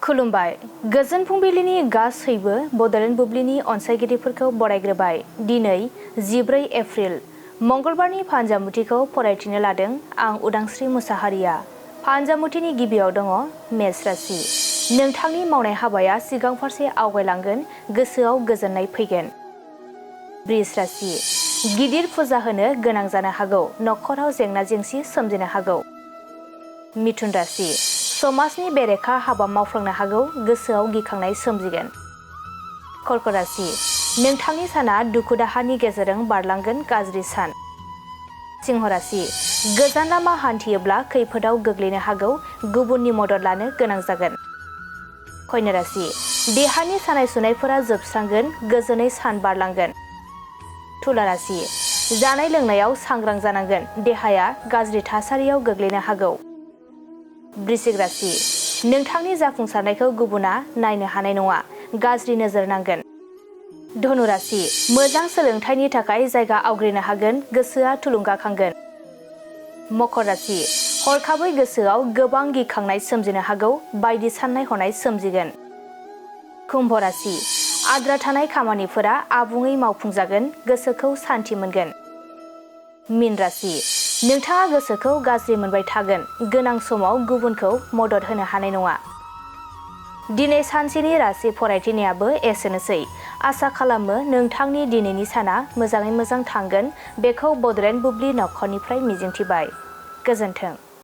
खुलुमबाय गोजोन फुंबिलिनि गासैबो बड'लेण्ड बुब्लिनि अनसायगिरिफोरखौ बरायग्रोबाय। दिनै 14 एप्रिल मंगलबारनि फानजामुथिखौ फरायथिनो लादों आं उदांस्रि मुसाहारिया। फानजामुथिनि गिबियाव दङ मेष राशि। नोंथांनि मावनाय हाबाया सिगां फारसे आवगायलांगोन, गोसोआव गोजोननाय फैगोन। बृष राशि। गिदिर फुजा होनो गोनां जानो हागौ, नखराव जेंना जेंसि सोमजिनो हागौ। मिथुन राशि। समाजनि बेरेखा हाबा मावफ्लांनो हागौ, गोसोआव गिखांनाय सोमजिगोन। कर्क राशि। नोंथांनि साना दुखु दाहानि गेजेरजों बारलांगोन, गाज्रि सान। सिंह राशि। गोजान लामा हान्थियोब्ला खैफोदाव गोग्लैनो हागौ, गुबुननि मदद लानो गोनां जागोन। कन्या राशि। देहानि सानाय सुनायफोरा जोबस्रांगोन, गोजोनै सान बारलांगोन। तुला राशि। जानाय लोंनायाव सांग्रां जानांगोन, देहाया गाज्रि थासारियाव गोग्लैनो हागौ। वृश्चिक राशि। नोंथांनि जाफुंसारनायखौ गुबुना नायनो हानाय नङा, गाज्रि नोजोर नांगोन। धनु राशि। मोजां सोलोंथाइनि थाखाय जायगा आवग्रिनो हागोन, गोसोआ थुलुंगाखांगोन। मकर राशि। हरखाबै गोसोआव गोबां गिखांनाय सोमजिनो हागौ, बायदि साननाय हनाय सोमजिगोन। कुम्भ राशि। आद्रा थानाय खामानिफोरा आबुङै मावफुंजागोन, गोसोखौ सान्थि मोनगोन। मीन राशि। नोंथाङा गोसोखौ गाज्रि मोनबाय थागोन, गोनां समाव गुबुनखौ मदद होनो हानाय नङा। दिनै सानसेनि राशि फरायथिनायाबो एसेनोसै। आसा खालामो नोंथांनि दिनैनि साना मोजाङै मोजां थांगोन, बेखौ बड'लेण्ड बुब्लि नखरनिफ्राय मिजिंथिबाय। गोजोन्थों।